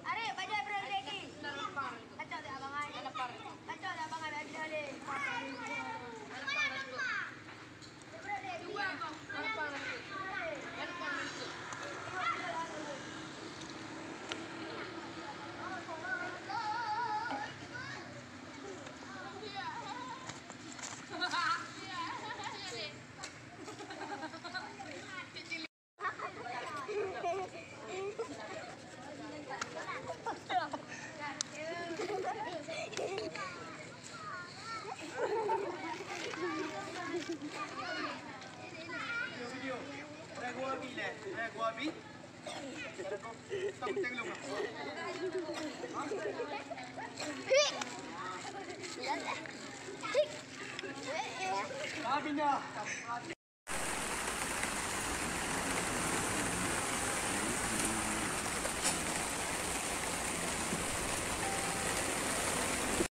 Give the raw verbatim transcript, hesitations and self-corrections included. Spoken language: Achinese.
Arek, bajai berang lagi. Kacau tak abang ai? Kacau tak abang ai? Abang Dale.